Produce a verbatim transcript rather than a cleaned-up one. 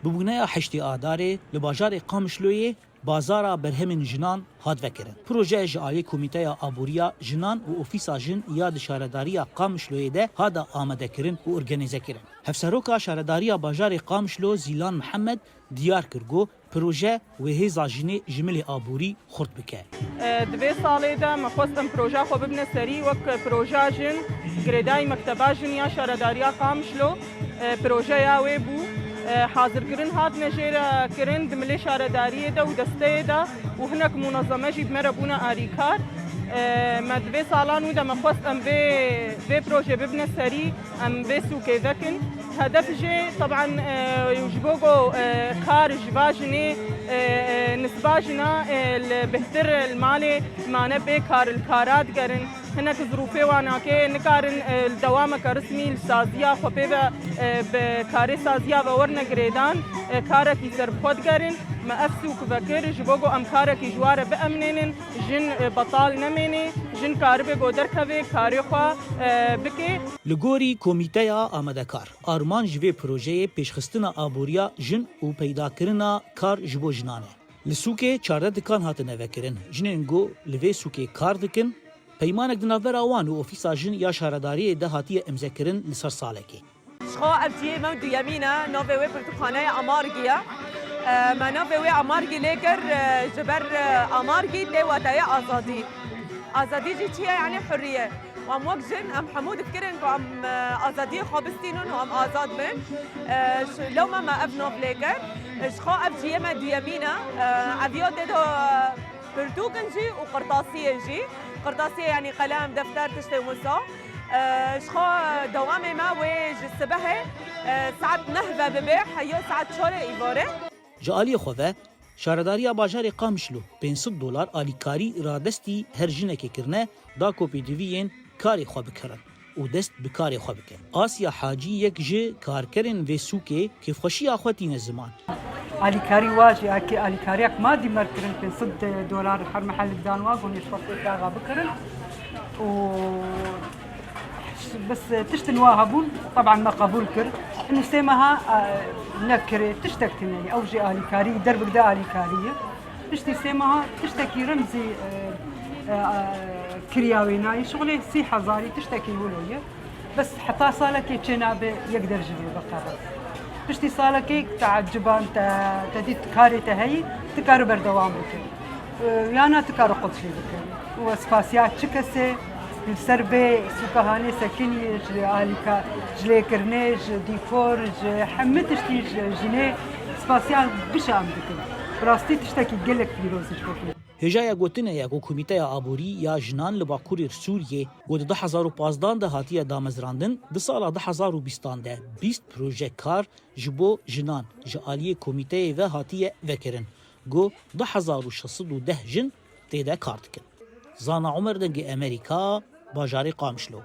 Bi bûneya heştê Adarê li bajarê Qamişloyê bazara berhemên jinan hat vekirin. Proje ji aliyê Komîteya Aboriya Jinan û Ofîsa Jin ya di Şaredariya Qamişloyê de hate amadekirin û organîzekirin. Hevseroka Şaredariya Bajarê Qamişlo Zîlan Mihemed diyar kir ku proje wê hêza jinê ji milê aborî xurt bike. Di vê salê de me xwest em proja xwe bibine serî wek proja jin, girêdayî mekteba jin ya Şaredariya Qamişlo. Projeya wê bû hazirkirin, hatine jê re kirin di milê şaredariyê de û desteyê de û hinek munezeme jî bi me re bûne alîkar. Me di vê sala nû de me xwest em vê vê projê bibine serî, em vê sûkê vekin. Hedef jê teban ji bo ku kar ji va jinê, nisba jina li bihtir li malê mane bê kar, li kara digerin. Hinek zirûfê wan nake, nikarin li dewameke rismî li saziya xwe pê ve, bi karê saziya ve werine girêdan, karekî serbixwe digerin. Me ev sûk vekir ji bo ku em karekî ji wa re biemnênin, jin betal nemênê, jin karibe ku derkeve karê xwe bike. Li gorî Komîteya Amadekar, armanc ji vê projeyê pêşxistina aboriya jin û peydakirina kar ji bo jinan e. Li sûkê çardeh dikan hatine vekirin. Jinên ku li vê sûkê kar dikin, peymanek di navbera wan û Ofîsa Jin ya Şaredariyê de hatiye îmzekirin li ser salekê. Ji xwe ev cihê me duyemîn e, navê wê pirtûkxaneya Amargî ye. Me navê wê Amargî lê kir, ji ber Amargî tê wateyê azadî. Azadî jî çi ye? Yanî hurriye. Û em wek jin, em hemû difikirin ku em azadiyê xwe bistînin û em azad bin. Lewma me ev nav lê kir. Ji xwe ev cihê me duyemîn e. Ev ya tê de pirtûk in jî û qirtasiyê jî. Qirtasiyê yanî qelem, defter, tiştê wisa. Ji xwe dewamê me wê ji sibehê saet neh ve bibe heya saet çarê îvarê. Ji aliyê xwe ve, Şaredariya Bajarê Qamişlo pênc sed dolar alîkarî radestî her jinekê kirine da ku pêdiviyên karê xwe bikirin û dest bi karê xwe bikin. Asya Hacî yek ji karkerên vê sûkê kêfxweşiya xwe tîne ziman. Alîkarî wa jî, akê alîkariya ku madî me kirin pênc sed dolar her mehel dan wa gonê ji xwe pêk daxa bikirin û bes tiştin wa hebûn, teban me qebûl kir. Inu sê meha nekirê tiştek tune ye. Ew jî alîkarî, derbik de alîkarî ye. Piştî sê meha tiştekî remzî kiriya wê nayê şixulê sî hezarî tiştekî wilo ye. Bes heta salekê çênabe yek der ji vê biqere. Piştî salekê teeciban te, te dît karê te heyî, tu kari berdewam bike. Yana tu kari qut jî bike. Û spasiya çi kesê li ser vê sûka hanê sekinî, ji alîka, ji lêkirinê, ji dîkor, ji hemî tiştî ji jinê spasiya gişa em dikin. Bi rastî tiştekî gelek pîroz e ji bo Hêjaya gotinê ye ku Komîteya Aborî ya Jinan li Bakurê Sûriyê ku di du hezar û pazdeh de hatiye damezrandin, di sala du hezar û bîstan de bîst proje kar ji bo jinan ji aliyê komîteyê ve hatiye vekirin, ku du hezar û şeş sed û deh jin tê de kar dikin. Zana Omer, Dengê Emerîka, bajarê Qamişlo.